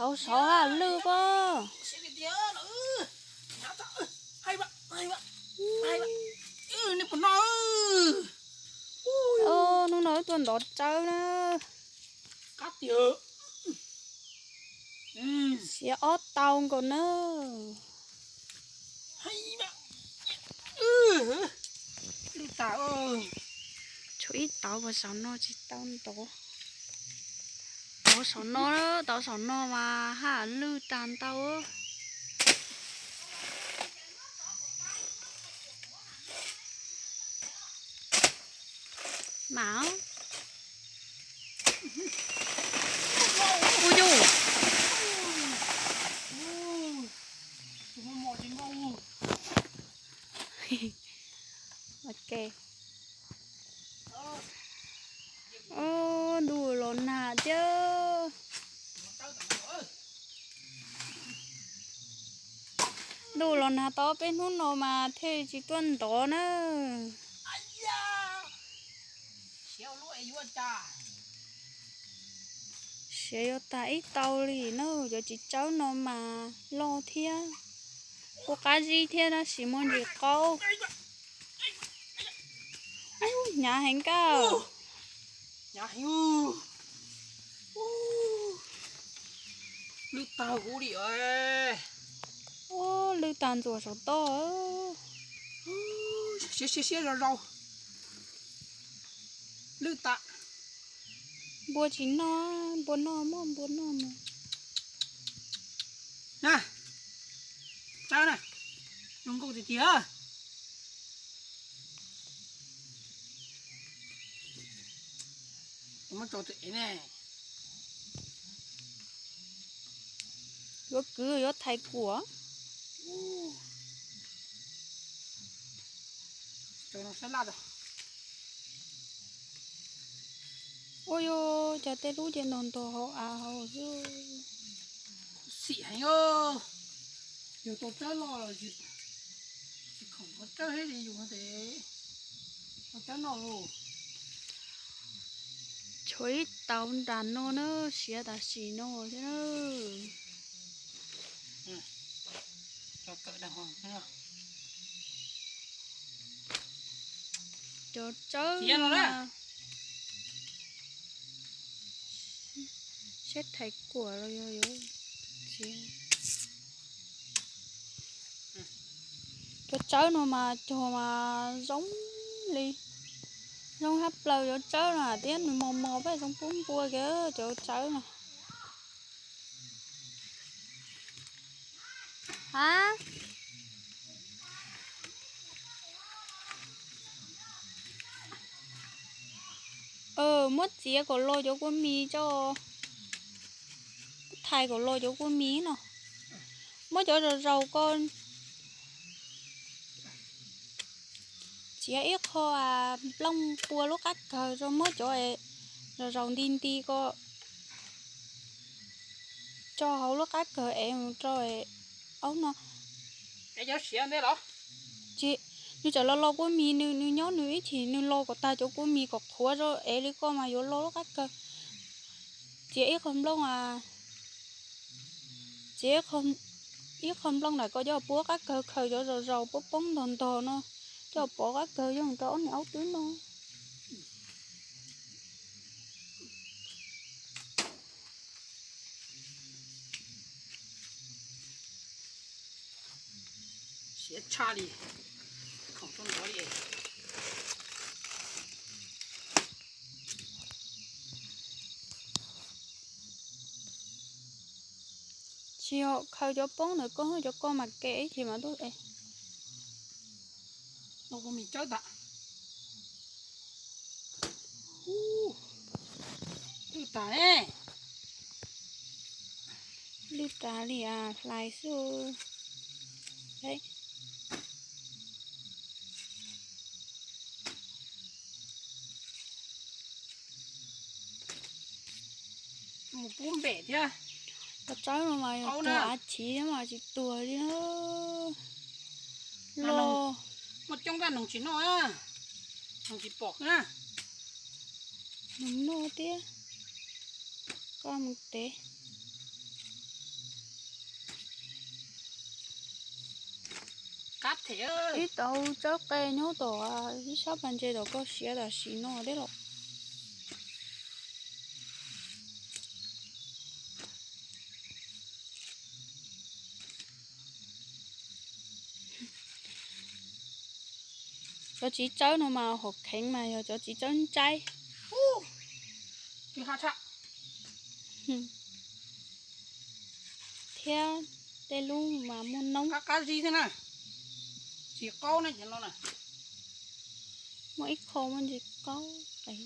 Tau sov haj lwj pob. Hnub no wb tuaj ntov tsawb na. Siav ob tau nkaus na. Tshuav ib tauv, saum no tsis tau ntov. Tauv saum no, tauv saum no mas haj lwj tag ntau. Mas, ua yus. Ok. Ntuj los nag thiab. Ntuj los nag tau peb hnub no mas thiaj tsis tuaj ntov na. Siav yuav tag ib tau li na, cov txiv tsawb no mas loj thiab, kuj qab zib thiab tab sis muaj ntsis qaub. Hnyav heev kawg. Lwj tag huv li. Lwj tag ntxuav saum toj. Siab siab siab zog zog. Lwj tas. Npua tsis noj, npua noj muaj npua noj mus. Na, tsawb na, zoo nkauj tiag tiag. Muab tso tus ev ne. Yuav kwv yuav thaiv kuam. Ua yus cov tej lub ces ntog ntog hauv av hauv xwb. Xim heev, yus tau tsawb loj los tsis khoom ua tsawb thiab li yus ces tau tsawb noj lauj. Tshuav ib tauv nram no na, siav tam sim no thiab na. Cov tsawb no na, saib thaiv kuam los yog yuav txiav. Cov tsawb no mas cog mas zoo li, zoo hab plaws cov tsawb no thiab, nws mos mos peb zoo pub npua kiag cov tsawb no. Ha, muab txiav kom los cov kua mis tso, thaiv kom los cov kua mis no. Muab cov zaus zaus ko txiav ib qho nplooj pua lub qab kawg tso, muab cov zaus zaus nti nti ko tso hauv lub qab kawg es mus rau aub no. Ces nws txawm los los kua mis, nws nws nyob nws ib chim nws los kom tag cov kua mis kom qhuav rau es li ko mas yuav los lub qab kawg. Txiav ib qho nplooj, txiav ib qho nplooj ntawm ko coj pub qab kawg khaws cov zaus zaus poob poob ntog ntog no coj pov qab kawg yog rau ob niag aub twb noj. Siav tshaj li, khoom tau ntov li. Tsis yog khaws cov poob ntawm ko, cov ko mas kev ib chim mas tuaj es. Ua mis tsawb tas. Lwj tas, lwj tas li as hlais xwb. Mus pub npem thiab. Cov tsawb no mas yog tuag av chiv mas tsis tuag li na. Los muaj coob tab noog tsis noj, noog tsis pom na. Noog noj thiab. Koj mus tev. Ib tauv tsawb qe nyob tom ib sab pas ntses tom koj siav tam sim no thiab los. Cov txiv tsawb no mas hom kheev mas yog cov txiv tsawb ntsaib thiab tej lub mas muaj noob. Qab qab zib thiab na, tsis qaub na cov no na. Muaj ib qho muaj ntsis qaub qev.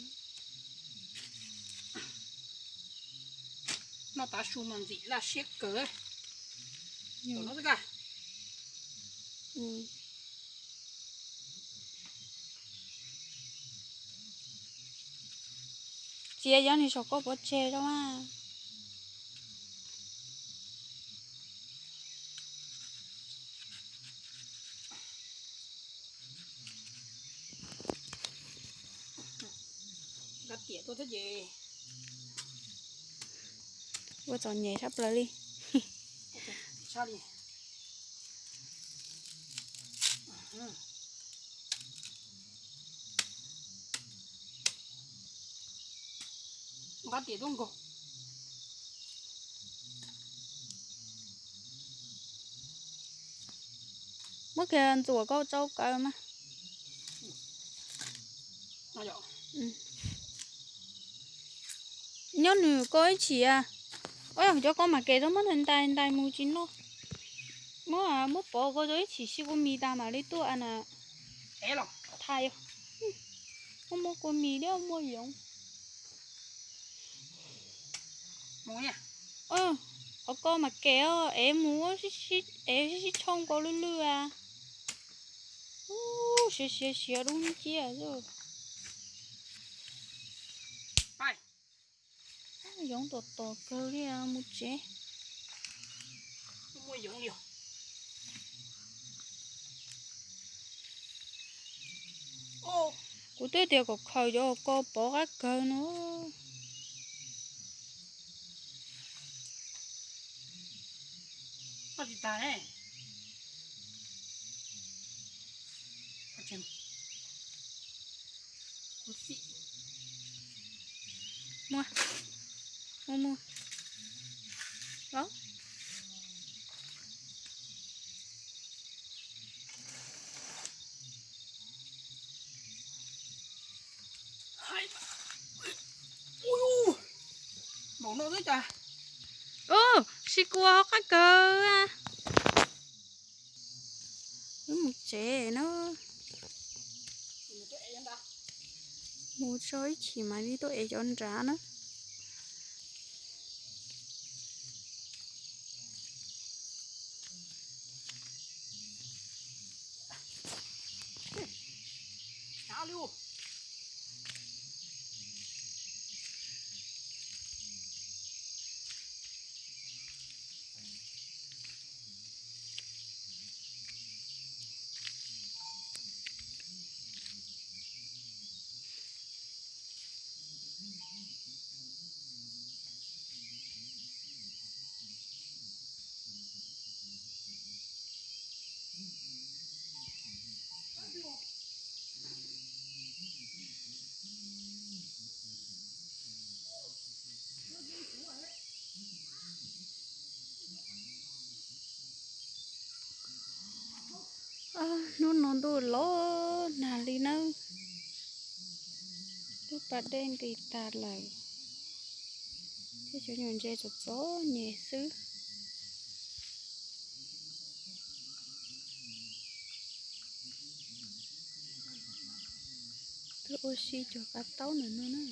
Noj tav su mas ntxim laj siab kawg. Noj xwb ka. Txiav cov nws saum koj pov tseg rau mas. Nqa tiam tuaj thiab ces. Ua txom nyem tshaj plaws li. Tshaj li. Nqa tiam tuaj nkaug. Muab kiag ntxuam koj tsau kaw mas. Nyob nws koj ib chim. Cov koj mas kev tau muab ntais ntais mus tsis noj. Muab, muab pov koj rau ib chim sib kua mis tas mam li tuaj na. Thais, muab muab kua mis thiab muab yoov. Qhov ko mas kev os, ev mus, ev sib sib tshooj koj lwj lwj a. Siav siav siav dub nciab xwb. Yoov tom tom kawg li, mus tsev. Kuv twb tias kom khaws cov ko pov qab kawg no. Muab, muab, muab. Npaum no xwb cas. Ub, sib kua qab kawg. Wb mus tsev na. Mus tso ib chim mam li tuaj ev cov nrad na. Hnub no ntuj los nag li nawb. Lub pas dej nqis tas lawm, thiab cov nyuam ntses txom txom nyem xwb. Tuaj ua si cog qab taub ntawm no na.